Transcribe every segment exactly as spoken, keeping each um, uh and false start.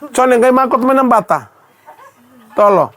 Jone, qai makoto mai na bata. Tolo.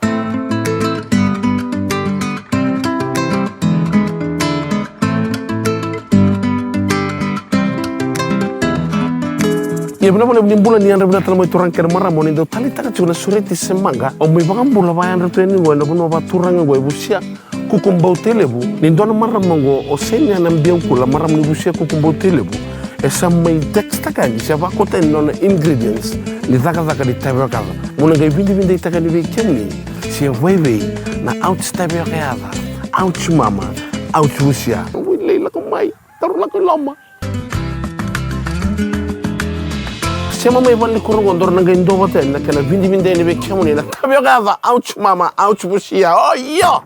Ia vinaka vakalevu ni bula, ni yadra vinaka tale mai turaga kei na marama, o ni dau taleitaka tiko na sureti se maqa. O mai vakabula vayadra tu yani qo ena vanua vaturaga qo e Vusia, Kukubautailevu. Ni dua na marama qo o Seniana Biaukula, marama ni Vusia, Kukubautailevu. E sa mai text-taka yani se vakauta yani na nona ingredients ni cakacaka ni tavioka yaca. Mo na qai vidavidaitaka yani vei kemuni se vaivei na ouch tavioka yaca, ouch mama, ouch Vusia. Ui, lai lako mai, taura lako i loma. Sema mai valenikuro qo, daru na qai duavata yani na kena vidavidai yani vei kemuni na tavioka yaca, ouch mama, ouch Vusia. O io!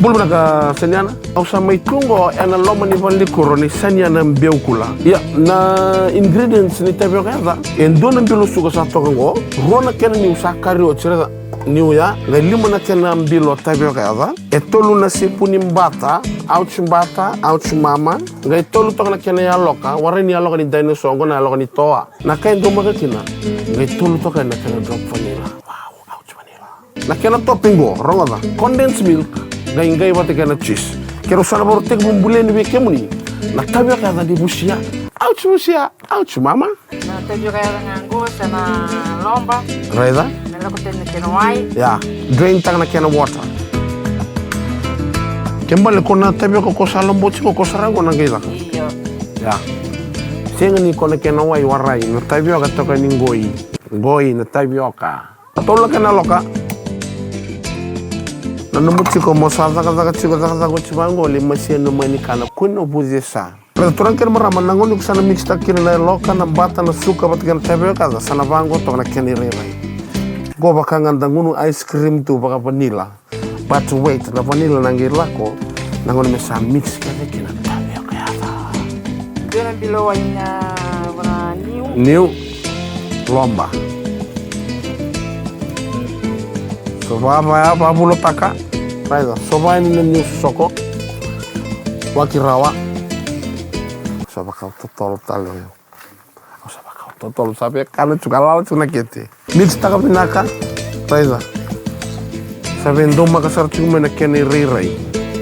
Bula vinaka Seniana. Au sa mai tu qo ena loma ni valenikuro ni Seniana Biaukula. Ia, na ingredients ni tavioka yaca, e dua na bilo suka sa toka qo, rua na kena niu sa kari oti, raica, niu ya, qai lima na kena bilo tavioka yaca, e tolu na sipuni bata, ouch bata, ouch mama, qai tolu toka na kena yaloka, warai ni yaloka ni dinosaur, qo na yaloka ni toa. Na ka e daumaka kina, qai tolu toka na kena drop vanilla. Wow, ouch vanilla. Na kena topping qo, rogoca, condensed milk, qai qai vata kei na cheese. Keirau sa na varau tekivu bulia yani vei kemuni na tavioka yaca ni Vusia. Ouch Vusia, ouch mama. Na tavioka yaca ga qo sa na loba. Raica. Me lako tani na kena wai. Ya, drain taka na kena water. Ke bale ko na tavioka ko sa loba oti qo, ko sara qo na qai caka. Io. Ya. Sega ni ko na kena wai, warai, na tavioka toka ni qoi. Qoi na tavioka. Tolu na kena loka. Nanuma tiko mo sa cakacaka tiko, cakacaka oti vaqo, lai masia na mai ni kana, kua ni vuce sa. Raica turaga kei na marama, na gauna iko sa na mix taka kina na loka, na bata, na suka vata kei na tavioka yaca, sa na vaqo toka na kena irairai. Qo vaka ga da gunu ice cream tu vaka vanilla. But wait, na vanilla na qai lako na gauna me sa mix kece kina na tavioka yaca. Dua na bilo wai na vana niu. Niu. Loba. So va, va, vavulotaka. Raica, so va yani na niu sosoko. Waki rawa. Sa vakau totolo tale. Au sa vakau totolo, sa via kana tiko, lala tiko na kete. Mix taka vinaka, raica. Sa via daumaka sara tiko mai na kena irairai.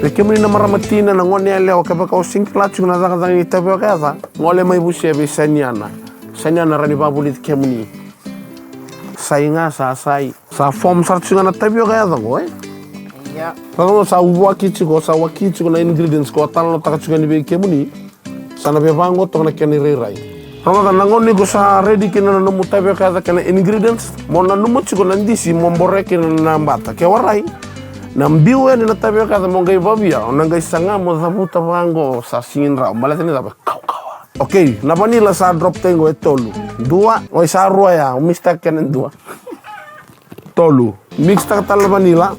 Vei kemuni na marama tina, na gone yalewa, kevaka o sega ni kila tiko na cakacaka ni tavioka yaca, gole mai Vusia vei Seniana. Seniana rawa ni vavulici kemuni. Sai ga sa sai. Sa form sara tiko ga na tavioka yaca qo, e? Ia. Sa qo sa waki tiko, sa waki tiko na ingredients ko a talanoataka tiko yani vei kemuni. Sa na via vaqo toka na kena irairai. Rogoca, na gauna iko sa ready kina na nomu tavioka yaca kei na ingredients, mo nanuma tiko na disi mo borea kina na bata. Ke warai, na biu yani na tavioka yaca mo qai vavia, o na qai saga mo cavuta vaqo, sa sega ni rawa, baleta ni cava, kaukaua. Okay, na vanilla sa drop taki qo e tolu. Dua, oi sa rua ya, o mix taka kena dua. Tolu. Mix taka tale na vanilla.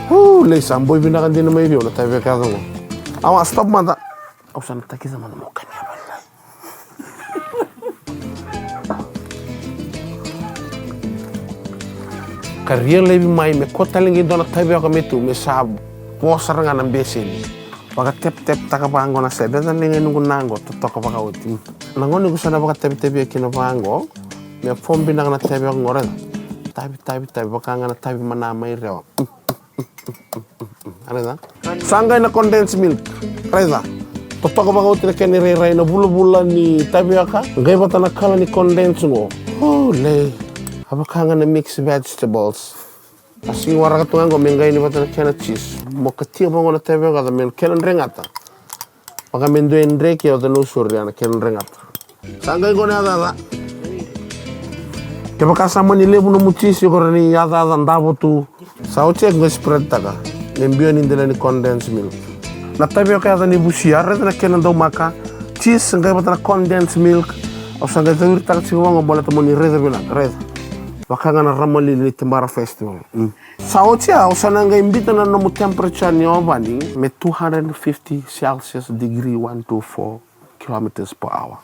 Uu, lai sa boi vinaka dina mai vei au na tavioka yaca qo. Awa, stop mada. Au sa na takica mada mo kania vanilla. Ka ria laivi mai me kua tale qai dua na tavioka me tu me sa vo sara ga na beseni. Vakatepteptaka vaqo na sede, raica na liga ni noqu na qo, totoka vakaoti. Na gauna iko sa na vakatavitavia kina vaqo me form vinaka na tavioka qo, raica. Tavi, tavi, tavi, vaka ga na tavi mana mai Rewa. Raica. Sa qai na condensed milk. Raica. Totoka vakaoti na kena irairai na vulavula ni tavioka. Qai vata na kala ni condensed qo. Holy. A vaka ga na mixed vegetables. A sega ni waraka tu ga qo me qai ni vata na kena cheese. Mo katia vaqo na tavioka yaca me kena dregata. Vaka me dua e dre ke o ta no sori ya na kena dregata. Sa qai qo na yacayaca. Kevaka sa mani levu nomu cheese, iko rawa ni yacayaca davo tu. Sa oti ya qai spread taka. Me biu ni dela ni condensed milk. Na tavioka yaca ni Vusia, raica na kena daumaka. Cheese qai vata na condensed milk. Au sa qai cauritaka tiko vaqo baleta moni raica vinaka, raica. Vaka ga na ramalili ni Tebara Festival. Mm. Sa oti ya, au sa na qai biuta na nomu temperature ni ovani me two hundred fifty Celsius degree, one two four kilometers per hour.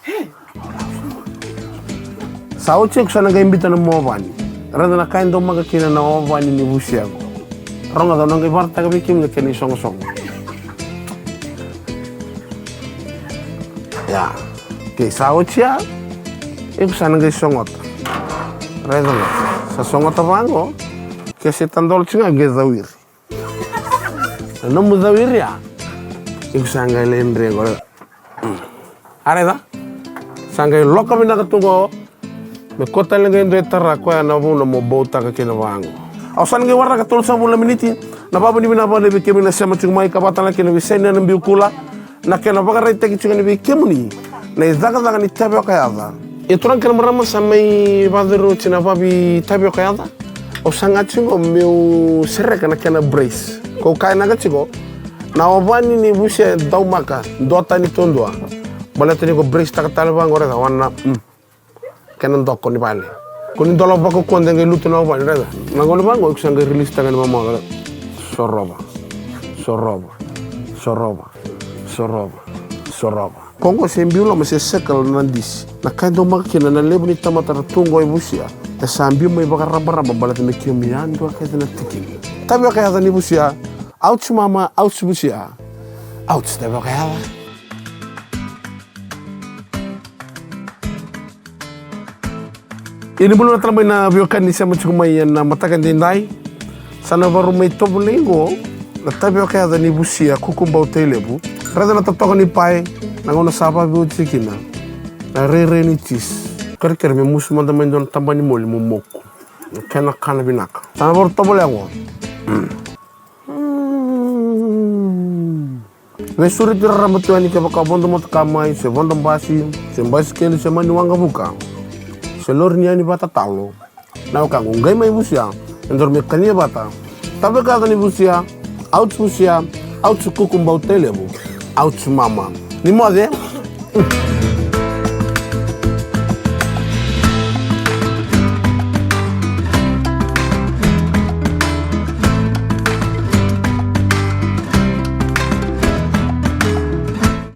Sa oti ya, au sa na qai biuta na nomu ovani. Raica na ka e daumaka kina na ovani ni Vusia qo. Rogoca, au na qai vakaraitaka vei kemuni na kena isoqosoqo. Ya. Okay, sa oti ya. Iko sa na qai sogota. Raica ga, sa sogota vaqo. Ke se tadola tiko ga qai cawiri. Na nomu cawiri ya, iko sa qai lai dre qo. A raica, sa qai loka vinaka tu qo. Me kua tale qai dua e tara koya na vuna mo bautaka kina vaqo. Au sa na qai waraka tolusagavulu na miniti. Na vakavinavinaka vakalevu vei kemuni na sema tiko mai ka vaka tale ga kina vei Saina na Biu Kula. Na kena vakaraitaki tiko yani vei kemuni na icakacaka ni tavioka yaca. E turaga kei na marama, sa mai vakacuru oti na vavi tavioka yaca. Au saga tiko meu sereka na kena brace. Ko kaya naka tiko na ovani ni vusia e daumaka duatani duadua. Baleta ni ko brace taka tale vaqo, raica, wana, mm. Kena doko ni vale. Ko ni dola vakaukauwa de qai lutu na ovani, raica. Na gauna vaqo iko sa qai release taka ni mamaca, raica. Sorova. Sorova. Sorova. Sorova. Sorova. Ko qo se biu loma se circle na disi. Na ka e daumaka kina na levu ni tamata ra tu qo e vusia. E sa biu mai vakarabaraba baleta me kemu yadua kece na tikini. Tavioka yaca ni vusia. Ouch mama, ouch vusia. Ouch tavioka yaca. Ia ni bula na tara mai na veiwekani ni sema tiko mai ena mataka edaidai. Sa na vakarau mai tovolei qo na tavioka yaca ni vusia kukubau tailevu. Raica na totoka ni pae, na gauna sa vavi oti kina na rairai ni cheese. Kerekere me musu mada mai dua na taba ni moli mo moku. Kena kana vinaka. Sa na vakarau tovolea qo. Mm. Veisureti raraba tu yani kevaka vodo motoka mai, se vodo basi, se basikeli, se mani waqavuka, se lori ni yani vata talo. Na wekaqu, qai mai vusia, e daru mai kania vata. Tavioka yaca ni vusia. Ouch vusia. Ouch kukubau tailevu. Ouch mama. Ni moce.